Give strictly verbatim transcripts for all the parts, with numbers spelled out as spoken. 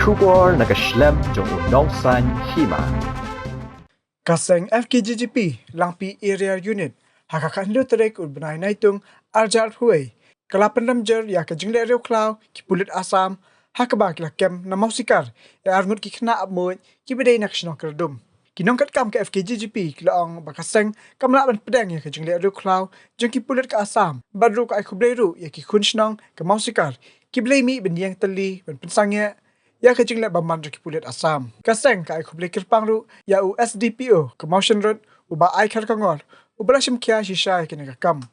Khubor na ka shlem jong u nongsan hima. Ka seng F K G G P Langpih Area Unit ha ka khathynriew tarik u bnai Naitung arjar phuwei ka la pynrem jur ïa ka jingleh riewkhlaw ki pulit Assam ha kaba ki la kem na Mawsikar ïa arngut ki khynnah apmuid kiba dei na ka shnong Kyrdum. Ki nongkatkam ka F K G G P ki la ong ba ka seng kam lah ban pdiang ïa ka jingleh riewkhlaw jong ki pulit ka Assam bad ruh ka ai khublei ruh ïa ki khun shnong ka Mawsikar kiba la mih ban ïeng tylli ban pynsangeh ïa ka jingleh bymman jong ki pulit Assam. Ka seng ka ai khublei kyrpang ruh ïa u S D P O ka Mawshynrut u Bah Aikar Kongor uba la shim khia shisha ïa kane ka kam.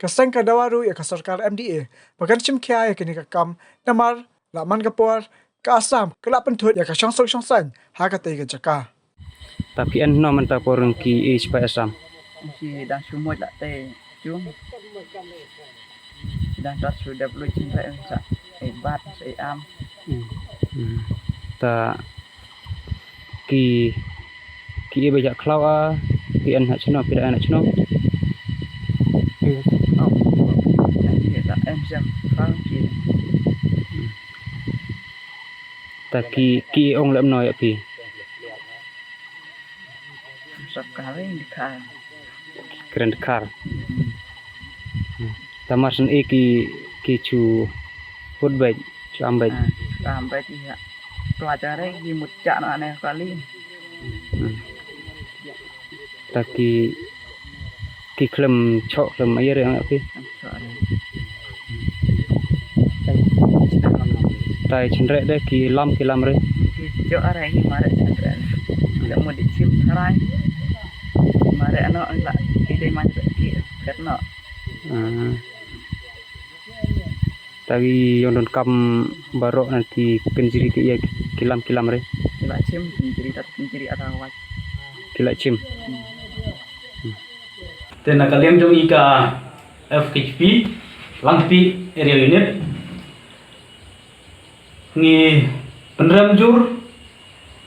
Ka seng ka dawa ruh ïa ka sorkar M D A ba kan shim khia ïa kane ka kam namar la man ka por ka Assam ka la pynthut ïa ka shongsuk shongsaiñ ha katei ka jaka. Ta phi en hno mynta por ki e sipai Assam. Ki dang shu mut la te jung. Ki dang tat shu dep lu jing ba em sa e bat sa e am. Hmm. Hmm. Ta ki ki e ba jak khlaw a phi en ha chno phi da en ha chno. Oh. Ki da em jam khlaw ki. Hmm. Ta ki ki ong lem no ïa phi. Sab ka ring di kha. Kren kar. Hmm. Ta mar shen e ki ki chu hut bej chu am bej. Ah, chu am bej ïa. Pla jare ki mut cha na ne kali. Hmm. Ta ki ki khlem chok khlem ayer yang api. Tai chenre de ki lam ki lam re. Ki chok are ki mare chenre. Ki mut di chim tharai. Mare ano ang la ki dei man ki ket no. Ah. Ta ki ïong donkam baroh na ki kynjri ki ïa ki lam ki lam re. Ki la chim kynjri ta kynjri ata wat. Ki la chim. Hmm. Te na ka liang jong i ka F K G P Langpih Area Unit ngi pynrem jur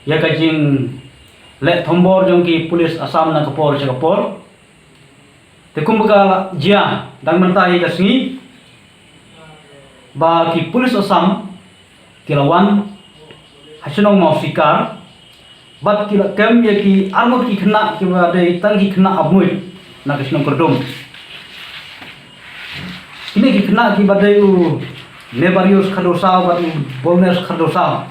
ïa ka jingleh thombor jong ki pulit Assam na ka por sha ka por. Te kumba ka la jia dang mynta ïa ka sngi ba ki pulit Assam ki la wan ha shnong Mawsikar bad ki la kem ïa ki arngut ki khynnah kiba dei tang ki khynnah apmuid na ka shnong Kyrdum. Kine ki khynnah kiba dei u Nebarius Khardosaw bad u Bolnes Khardosaw.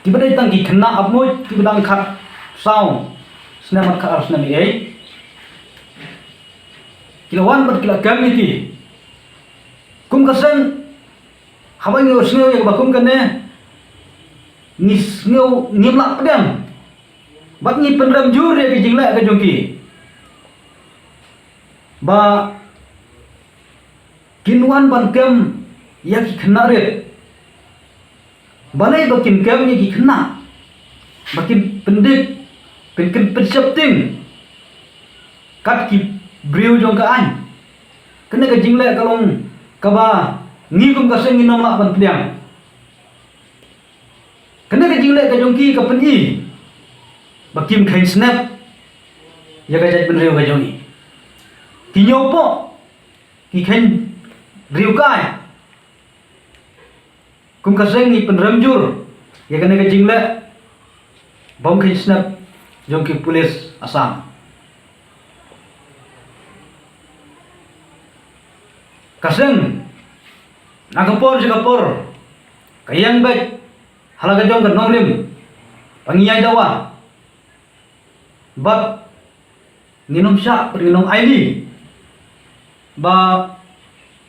Kiba dei tang ki khynnah apmuid kiba dang khatsaw snem bad khatar snem ïa ei. Ki la wan bad ki la kem ïa ki. Kum ka seng haba ngi ïohsngew ïa kaba kum kane ngi sngew ngim lah pdiang. Bad ngi pynrem jur ïa ki jingleh ka jong ki. Ba kin wan ban kem ïa ki khynnah rit. Balei ba kin kem ïa ki khynnah ba kin pyndik pyn kin pynsheptieng kat ki briew jong ka aiñ. Kane ka jingleh ka long kaba ngi kum ka seng ngin ym lah ban pdiang. Kane ka jingleh ka jong ki ka pyni ba kim kheiñ snep ïa ka jaitbynriew ka jong ngi. Ki ñiewpoh ki kheiñ riewkai. Kum ka seng ngi pynrem jur ïa kane ka jingleh bym kheiñ snep jong ki pulit Assam. Ka seng na ka por sha ka por ka ïeng beit ha la ka jong ka nongrim ba ngi ïai dawa. Bad ngin ym shah bad ngin ym ailad ba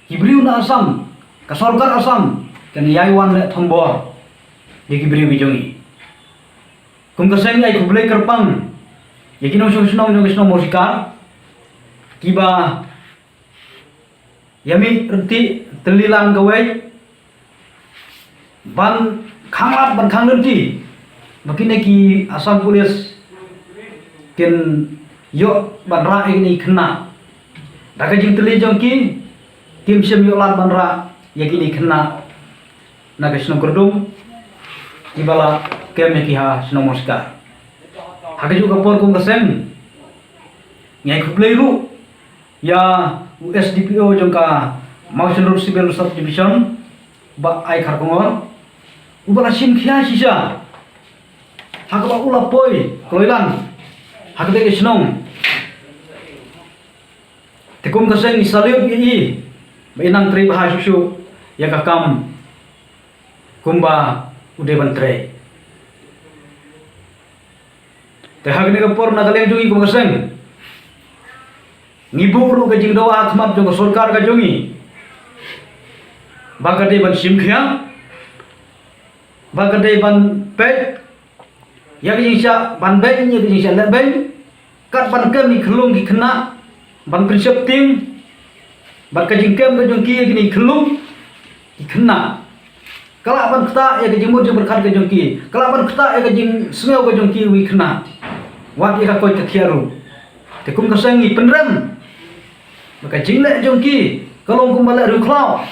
ki briew na Assam, ka sorkar Assam kan ïai wan leh thombor ïa ki briew ki jong ngi. Kum ka seng ngi ai khublei kyrpang ïa ki nongshong shnong jong ka shnong Mawsikar kiba ïa mih ryntih tylli lang kawei ban khanglad ban khanglynti ba kine ki Assam Police kin ïoh ban rah ïa kine ki khynnah. Da ka jingtylli jong ki kim shym ïoh lad ban rah ïa kine ki khynnah na ka shnong Kyrdum kiba la kem ïa ki ha shnong Mawsikar. Ha kajuh ka por kum ka seng ngi ai khublei ruh ïa u S D P O jong ka Mawshynrut Civil Sub Division, Bah Aikar Kongor, Uba la shim khia shisha ha kaba u la poi kloi lang ha kata ka shnong. Te kum ka seng ngi salute ïa i ba i nang trei bha shuh shuh ïa ka kam kumba u dei ban trei. Te ha kane ka por na ka liang jong ngi kum ka seng ngi buh ruh ka jingdawa ha khmat jong ka sorkar ka jong ngi ba ka dei ban shim khia, ba ka dei ban peit ïa ka jingshah ban beiñ, ïa ka jingshah leh beiñ, kat ban kem ki khyllung ki khynnah ban pynsheptieng bad ka jingkem ka jong ki ïa kine ki khyllung ki khynnah. Ka lah ban ktah ïa ka jingmut jingpyrkhat ka jong ki, ka lah ban ktah ïa ka jingsngew ka jong ki wi khynnah wat ïa ka koit ka khiah ruh. Te kum ka seng ngi pynrem ba ka jingleh jong ki ka long kumba leh riewkhlaw.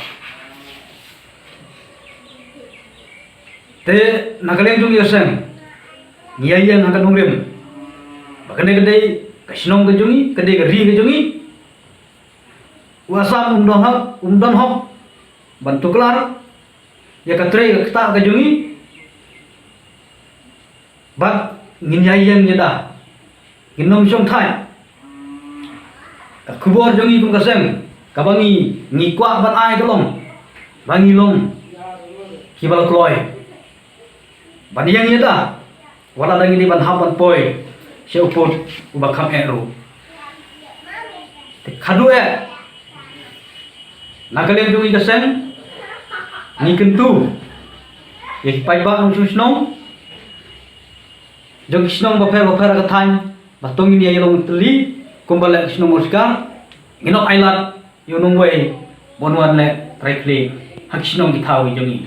Te na ka liang jong ngi ka seng ngi ïa ïeng ha ka nongrim ba kane ka dei ka shnong ka jong ngi, ka dei ka ri ka jong ngi. U Assam um don hok, um don hok ban tuklar ïa ka trei ka ktah ka jong ngi. Bad ngin ïa ïeng ïa da, ngin ym shong thait. Ka khubor jong ngi kum ka seng kaba ngi ngi kwah ban ai ka long ba ngi long kiba la kloi ban ïeng ïa da wat la da ngi dei ban hap ban poi sha u pud uba kham eh ruh. Te khadduh eh na ka liang jong ngi ka seng ngi kyntu ïa ki paidbah nongshong shnong jong ki shnong bapher bapher ha ka thaiñ ba to ngin ïa ïalong tylli kumba leh ka shnong Mawshkar. Ngin ym ailad ïa u nongwei ban wan leh trai khlieh ha ki shnong ki thaw jong ngi.